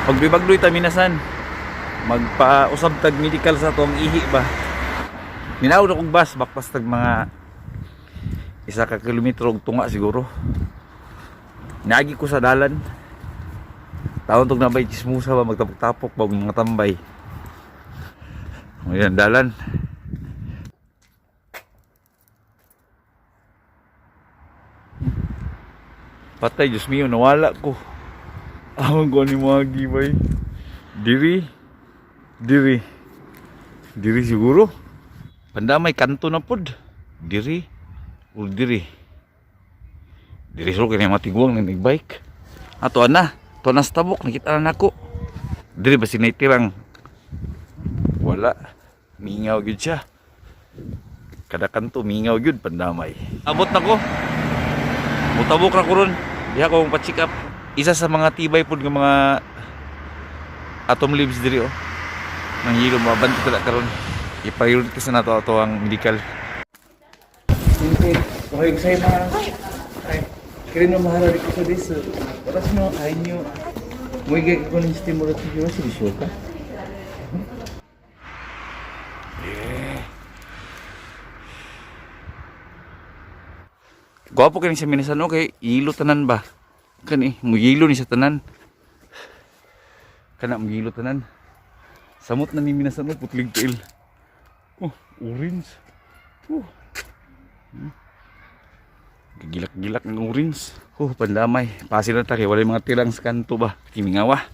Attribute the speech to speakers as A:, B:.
A: Pagbibagdoy ta minasan. Magpausab tag medical sa atong ihi ba. Minaw na kong bus, bakpas tag mga 1 ka kilometro og tunga siguro. Naagi ko sa dalan. Taon tog nabay chismosa ba, magtapok-tapok ba og mga tambay. Ayan, dalan. Patay, Diyos mio, nawala ko. Awang ko ni mga gibay. Diri. Diri. Diri siguro. Pandamay kanto na pod. Diri. Ul diri. Diri siguro kay matiguang nang bike. Ato ana, to na sa tabok nakita na nako. Diri ba sinaytirang wala. Mingaw gyud siya. Kada kanto mingaw gyud pandamay. Abot na ko. Mutabok ra ko ron. Diha ko pa-check up. Isa sa mga tibay pod nga mga atom leaves diri oh. Nang hilo mabante tala karon. I-prioritize na nato ato ang medical. おはようございます。はい。ケのマハラリコソです。私の愛乳、もう一回確認してもらってよろしいでしょうか。Gwapo kani siya minasan, okay. Ilo tanan ba? Kani, mugilo ni siya tanan. Kana mugilo tanan. Samot na ni minasan mo putlig tiil. Oh, orange. Oh. Gilak-gilak ng orange. Oh, pandamay. Pasil na ta kay walay mga tilang sa kanto ba. Kimingawa.